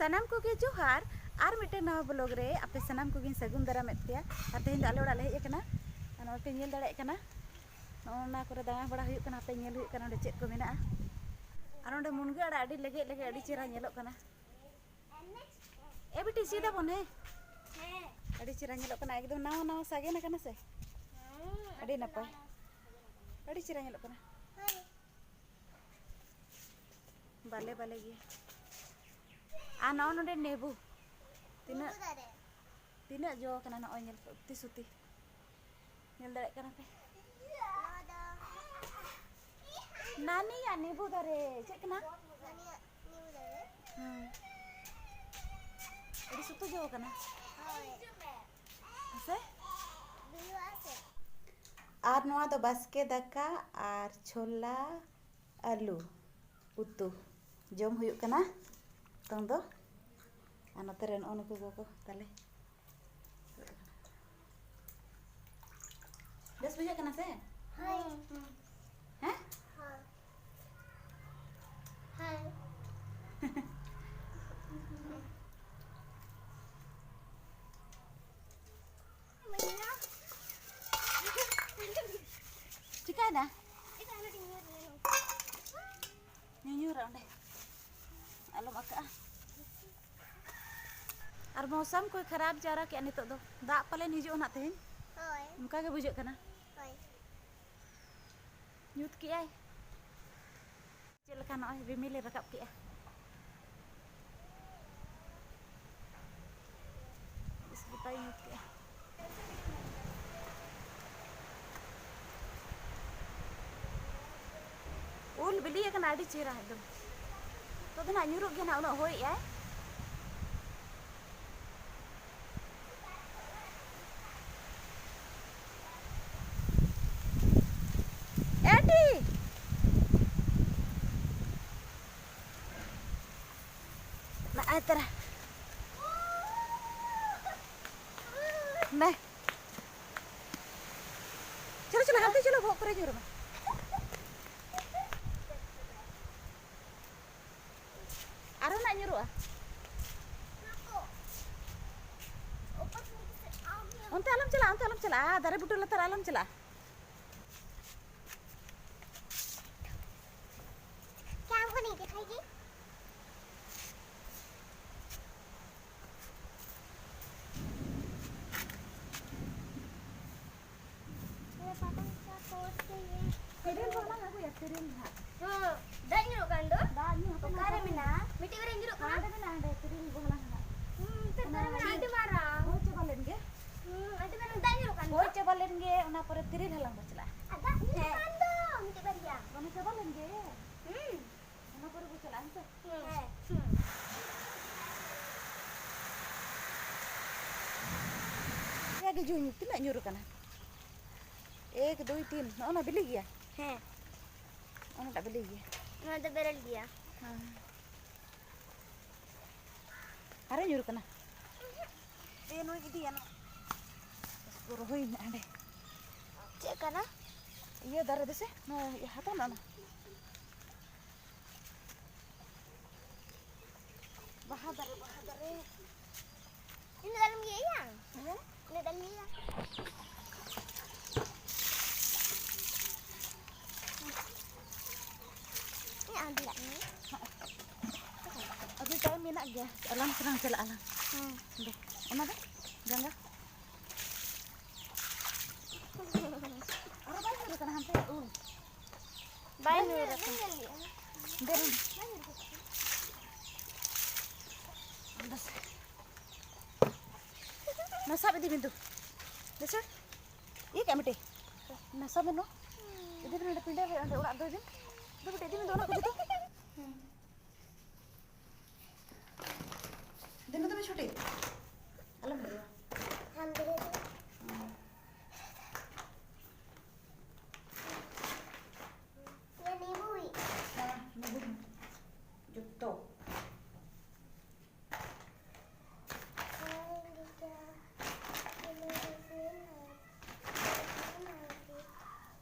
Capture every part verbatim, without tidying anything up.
ᱥᱟᱱᱟᱢ ᱠᱚᱜᱮ ᱡᱚᱦᱟᱨ᱾ ᱟᱨ ᱢᱤᱫᱴᱮᱱ ᱱᱟᱣᱟ ᱵᱞᱚᱜ ᱨᱮ ᱟᱯᱮ ᱥᱟᱱᱟᱢ ᱠᱚᱜᱮᱧ ᱥᱟᱹᱜᱩᱱ ᱫᱟᱨᱟᱢᱮᱫ ᱯᱮᱭᱟ᱾ ᱟᱨ ᱛᱮᱦᱮᱧ ᱫᱚ ᱟᱞᱮ ᱚᱲᱟᱜ ᱞᱮ ᱦᱮᱡ ᱟᱠᱟᱱᱟ᱾ ᱟᱨ ᱱᱚᱜᱼᱚᱭ ᱯᱮ ᱧᱮᱞ ᱫᱟᱲᱮᱭᱟᱜ ᱠᱟᱱᱟ, ᱱᱚᱜᱼᱚ ᱱᱚᱣᱟ ᱠᱚᱨᱮ ᱫᱟᱬᱟ ᱵᱟᱲᱟ ᱦᱩᱭᱩᱜ ᱠᱟᱱᱟ, ᱦᱟᱯᱮ ᱧᱮᱞ ᱦᱩᱭᱩᱜ ᱠᱟᱱᱟ ᱱᱚᱸᱰᱮ ᱪᱮᱫ ᱠᱚ ᱢᱮᱱᱟᱜᱼᱟ᱾ ᱟᱨ ᱱᱚᱸᱰᱮ ᱢᱩᱱᱜᱟᱹ ᱟᱲᱟᱜ ᱟᱹᱰᱤ ᱞᱮᱜᱮᱡ ᱞᱮᱜᱮᱡ ᱟᱹᱰᱤ ᱪᱮᱦᱨᱟ ᱧᱮᱞᱚᱜ ᱠᱟᱱᱟ᱾ ᱮ ᱵᱤᱴᱤ, ᱥᱤᱫ ᱟᱵᱚᱱ ᱦᱮᱸ᱾ ᱟᱹᱰᱤ ᱪᱮᱦᱨᱟ ᱧᱮᱞᱚᱜ ᱠᱟᱱᱟ, ᱮᱠᱫᱚᱢ ᱱᱟᱣᱟ ᱱᱟᱣᱟ ᱥᱟᱜᱮᱱ ᱟᱠᱟᱱᱟ ᱥᱮ᱾ ᱟᱹᱰᱤ ᱱᱟᱯᱟᱭ, ᱟᱹᱰᱤ ᱪᱮᱦᱨᱟ ᱧᱮᱞᱚᱜ ᱠᱟᱱᱟ᱾ ᱵᱟᱞᱮ ᱵᱟᱞᱮ ᱜᱮᱭᱟ᱾ ᱟᱨ ᱱᱚᱜᱼᱚ ᱱᱚᱰᱮ ᱱᱮᱵᱩ ᱛᱤᱱᱟᱹᱜ, ᱛᱤᱱᱟᱹᱜ ᱡᱚ ᱠᱟᱱᱟ, ᱱᱚᱜᱼᱚᱭ ᱧᱮᱞ ᱯᱮ, ᱩᱛᱤ ᱥᱩᱛᱤ᱾ ᱧᱮᱞ ᱫᱟᱲᱮᱭᱟᱜ ᱠᱟᱱᱟ ᱯᱮ? ᱱᱟᱱᱤᱭᱟᱜ ᱱᱮᱵᱩ ᱫᱟᱨᱮ ᱪᱮᱫ ᱠᱟᱱᱟ? ᱦᱩᱸ᱾ ᱟᱹᱰᱤ ᱥᱩᱛᱩ ᱡᱚ ᱠᱟᱱᱟ᱾ ᱦᱮᱸᱥᱮ? ᱟᱨ ᱱᱚᱣᱟ ᱫᱚ ᱵᱟᱥᱠᱮ ᱫᱟᱠᱟ ᱟᱨ ᱪᱷᱳᱞᱟ ᱟᱹᱞᱩ ᱩᱛᱩ ᱡᱚᱢ ᱦᱩᱭᱩᱜ ᱠᱟᱱᱟ ᱱᱤᱛᱚᱝ ᱫᱚ᱾ ᱟᱨ ᱱᱚᱛᱮ ᱨᱮ ᱱᱩᱜᱼᱩ ᱱᱩᱠᱩ ᱠᱚᱠᱚ ᱛᱟᱞᱮ᱾ ᱵᱮᱥ ᱵᱩᱡᱷᱟᱹᱜ ᱠᱟᱱᱟ ᱥᱮ? ᱦᱳᱭ᱾ ᱦᱮᱸ? ᱦᱳᱭ᱾ ᱦᱳᱭ᱾ ᱪᱤᱠᱟᱭᱱᱟ? ᱧᱩᱧᱩᱨᱟ ᱚᱸᱰᱮ᱾ ᱟᱞᱚᱢ ᱟᱠᱟᱜᱼᱟ᱾ ᱟᱨ ᱢᱳᱥᱟᱢ ᱠᱚᱭ ᱠᱷᱟᱨᱟᱯ ᱡᱟᱣᱨᱟ ᱠᱮᱜᱼᱟ ᱱᱤᱛᱚᱜ ᱫᱚ᱾ ᱫᱟᱜ ᱯᱟᱞᱮᱱ ᱦᱤᱡᱩᱜᱼᱟ ᱱᱟᱜ ᱛᱮᱦᱮᱧ᱾ ᱦᱳᱭ᱾ ᱚᱱᱠᱟ ᱜᱮ ᱵᱩᱡᱷᱟᱹᱜ ᱠᱟᱱᱟ᱾ ᱦᱳᱭ᱾ ᱧᱩᱛ ᱠᱮᱜᱼᱟᱭ᱾ ᱪᱮᱫ ᱞᱮᱠᱟ ᱱᱚᱜᱼᱚᱭ ᱨᱤᱢᱤᱞᱮ ᱨᱟᱠᱟᱵ ᱠᱮᱜᱼᱟ᱾ ᱵᱮᱥ ᱜᱚᱴᱟᱭ ᱧᱩᱛ ᱠᱮᱜᱼᱟ᱾ ᱩᱞ ᱵᱤᱞᱤ ᱟᱠᱟᱱᱟ ᱟᱹᱰᱤ ᱪᱮᱦᱨᱟ ᱮᱠᱫᱚᱢ᱾ ᱛᱚ ᱫᱚ ᱱᱟᱜ ᱧᱩᱨᱩᱜ ᱜᱮᱭᱟ ᱱᱟᱜ, ᱩᱱᱟᱹᱜ ᱦᱚᱭᱮᱜᱼᱟᱭ᱾ ᱮᱴᱤ! ᱱᱟᱜᱼᱟᱭ ᱛᱟᱨᱟ᱾ ᱱᱮ᱾ ᱪᱚᱞᱚ, ᱪᱚᱞᱚ, ᱦᱟᱱᱛᱮ ᱪᱚᱞᱚ, ᱵᱚᱦᱚᱜ ᱠᱚᱨᱮ ᱧᱩᱨ ᱟᱢᱟ᱾ ᱟᱨᱦᱚᱸ ᱱᱟᱜ ᱧᱩᱨᱩᱜᱼᱟ᱾ ᱟᱨ ᱫᱟᱨᱮ ᱵᱩᱴᱟᱹ ᱞᱟᱛᱟᱨ ᱟᱞᱚᱢ ᱪᱟᱞᱟᱜᱼᱟ᱾ क्या हमको नहीं दिखाएगी? ᱛᱤᱨᱤᱞ ᱵᱚ ᱦᱟᱞᱟᱝ ᱟᱹᱜᱩᱭᱟ, ᱛᱤᱨᱤᱞ ᱦᱟᱸᱜ᱾ ᱦᱮᱸ, ᱫᱟᱜ ᱧᱩᱨᱩᱜ ᱠᱟᱱ ᱫᱚ᱾ ᱫᱟᱜ ᱧᱩᱨᱩᱜ ᱠᱟᱱᱟ᱾ ᱚᱠᱟᱨᱮ ᱢᱮᱱᱟᱜᱼᱟ? ᱢᱤᱫᱴᱤᱡ ᱵᱟᱨᱭᱟ ᱧᱩᱨᱩᱜ ᱠᱟᱱᱟ᱾ ᱦᱟᱸᱰᱮ ᱢᱮᱱᱟᱜᱼᱟ, ᱦᱟᱸᱰᱮ ᱛᱤᱨᱤᱞ ᱵᱚ ᱦᱟᱞᱟᱝ ᱦᱟᱸᱜ᱾ ᱦᱩᱸ, ᱛᱤᱨᱤᱞ ᱚᱱᱟ ᱢᱮᱱᱟᱜᱼᱟ, ᱟᱹᱰᱤ ᱢᱟᱨᱟᱝ᱾ ᱦᱩᱭ ᱪᱟᱵᱟ ᱞᱮᱱ ᱜᱮ᱾ ᱦᱩᱸ, ᱟᱹᱰᱤ ᱢᱟᱨᱟᱝ ᱫᱟᱜ ᱧᱩᱨᱩᱜ ᱠᱟᱱ ᱫᱚ᱾ ᱦᱩᱭ ᱪᱟᱵᱟ ᱞᱮᱱ ᱜᱮ, ᱚᱱᱟ ᱯᱚᱨᱮ ᱛᱤᱨᱤᱞ ᱦᱟᱞᱟᱝ ᱵᱚ ᱪᱟᱞᱟᱜᱼᱟ᱾ ᱟᱨ ᱫᱟᱜ ᱧᱩᱨᱩᱜ ᱦᱮᱸ᱾ ᱠᱟᱱ ᱫᱚ, ᱢᱤᱫᱴᱤᱡ ᱵᱟᱨᱭᱟ᱾ ᱵᱟᱝ ᱪᱟᱵᱟ ᱞᱮᱱ ᱜᱮ᱾ ᱦᱩᱸ᱾ ᱚᱱᱟ ᱯᱚᱨᱮ ᱵᱚ ᱪᱟᱞᱟᱜᱼᱟ, ᱦᱮᱸ ᱥᱮ? ᱦᱩᱸ᱾ ᱦᱮᱸ᱾ ᱦᱩᱸ᱾ ᱯᱮᱭᱟ ᱜᱮ ᱡᱩᱧ, ᱛᱤᱱᱟᱹᱜ ᱧᱩᱨ ᱟᱠᱟᱱᱟ? ᱮᱠ, ᱫᱩᱭ, ᱛᱤᱱ᱾ ᱱᱚᱜᱼᱚ ᱱᱟ ᱵᱤᱞᱤ ᱜᱮᱭᱟ? ᱦᱮᱸ᱾ ᱚᱱᱟᱴᱟᱜ ᱵᱤᱞᱤ ᱜᱮᱭᱟ? ᱱᱚᱣᱟ ᱫᱚ ᱵᱮᱨᱮᱞ ᱜᱮᱭᱟ᱾ ᱦᱮᱸ᱾ ᱟᱨᱮ ᱧᱩᱨ ᱠᱟᱱᱟ? ᱮ, ᱱᱩᱭ ᱤᱫᱤᱭᱟ ᱱᱚᱣᱟ᱾ ᱨᱚᱦᱚᱭ ᱢᱮ ᱦᱟᱸᱰᱮ᱾ ᱪᱮᱫ ᱠᱟᱱᱟ? ᱤᱭᱟᱹ ᱫᱟᱨᱮ ᱫᱚᱥᱮ? ᱱᱚᱣᱟ ᱤᱭᱟᱹ ᱦᱟᱛᱟᱣ ᱢᱮ ᱚᱱᱟ᱾ ᱵᱟᱦᱟ ᱫᱟᱨᱮ, ᱵᱟᱦᱟ ᱫᱟᱨᱮ᱾ ᱤᱱᱟᱹᱜ ᱜᱟᱱᱮᱢ ᱤᱭᱟᱹᱭᱟ? ᱦᱮᱸ? ᱤᱱᱟᱹᱜ ᱜᱟᱱ ᱤᱭᱟᱹᱭᱟ? ᱤᱧ ᱟᱸᱫᱽᱲᱟᱜ ᱢᱮ᱾ ᱟᱫᱚ ᱴᱟᱭᱤᱢ ᱢᱮᱱᱟᱜ ᱜᱮᱭᱟ, ᱟᱞᱟᱝ ᱥᱮᱱᱟᱝ ᱪᱟᱞᱟᱜ ᱟᱞᱟᱝ᱾ ᱦᱮᱸ᱾ ᱫᱮ, ᱚᱱᱟ ᱫᱚ ᱡᱟᱸᱜᱟ᱾ ᱟᱨᱚ ᱵᱟᱭ ᱧᱩᱨ ᱠᱟᱱᱟ ᱦᱟᱱᱛᱮ ᱩᱞ᱾ ᱵᱟᱭ ᱧᱩᱨ ᱠᱟᱱᱟ᱾ ᱫᱮ, ᱫᱮ᱾ ᱵᱟᱥ᱾ ᱱᱚᱣᱟ ᱥᱟᱵ ᱤᱫᱤ ᱵᱤᱱ ᱫᱩ᱾ ᱫᱮᱥᱮ? ᱤᱭᱟᱹ ᱠᱟᱜ ᱢᱤᱫᱴᱮᱡ᱾ ᱱᱟᱥᱟ ᱵᱟᱹᱱᱩᱜ᱾ ᱤᱫᱤ ᱵᱤᱱ ᱚᱸᱰᱮ ᱯᱤᱸᱰᱟᱹ ᱨᱮ, ᱚᱸᱰᱮ ᱚᱲᱟᱜ ᱫᱚ ᱤᱫᱤ᱾ ᱫᱩ ᱵᱤᱴᱤ, ᱤᱫᱤ ᱵᱤᱱ ᱫᱚ ᱚᱱᱟ ᱠᱚ ᱡᱚᱛᱚ᱾ ᱫᱮ ᱢᱮ, ᱫᱮ ᱢᱮ ᱪᱷᱩᱴᱤ᱾ ᱟᱞᱚᱢ ᱫᱩᱲᱩᱵᱼᱟ᱾ ᱦᱟᱢ ᱫᱩᱲᱩᱵ᱾ ᱦᱮᱸ᱾ ᱤᱭᱟᱹ ᱱᱤᱵᱩ ᱦᱩᱭ᱾ ᱦᱮᱸ, ᱱᱤᱵᱩ ᱦᱩᱭ᱾ ᱡᱚᱛᱚ᱾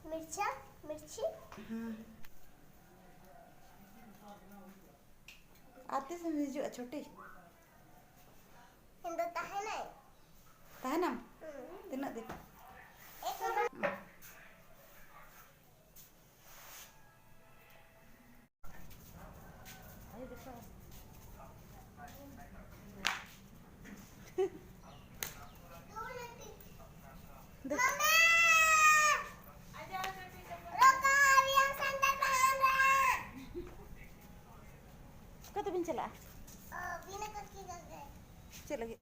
मिर्चा, मिर्ची। ᱦᱮᱸ᱾ ᱟᱨ ᱛᱤᱥ ᱮᱢ ᱦᱤᱡᱩᱜᱼᱟ ᱪᱷᱩᱴᱤ? ᱤᱧ ᱫᱚ ᱛᱟᱦᱮᱱᱟᱹᱧ᱾ ᱛᱟᱦᱮᱱᱟᱢ? ᱦᱩᱸ᱾ ᱛᱤᱱᱟᱹᱜ ᱫᱤᱱ? ᱚᱠᱟ ᱛᱮᱵᱤᱱ ᱪᱟᱞᱟᱜᱼᱟ? ᱪᱮᱫ ᱞᱟᱹᱜᱤᱫ?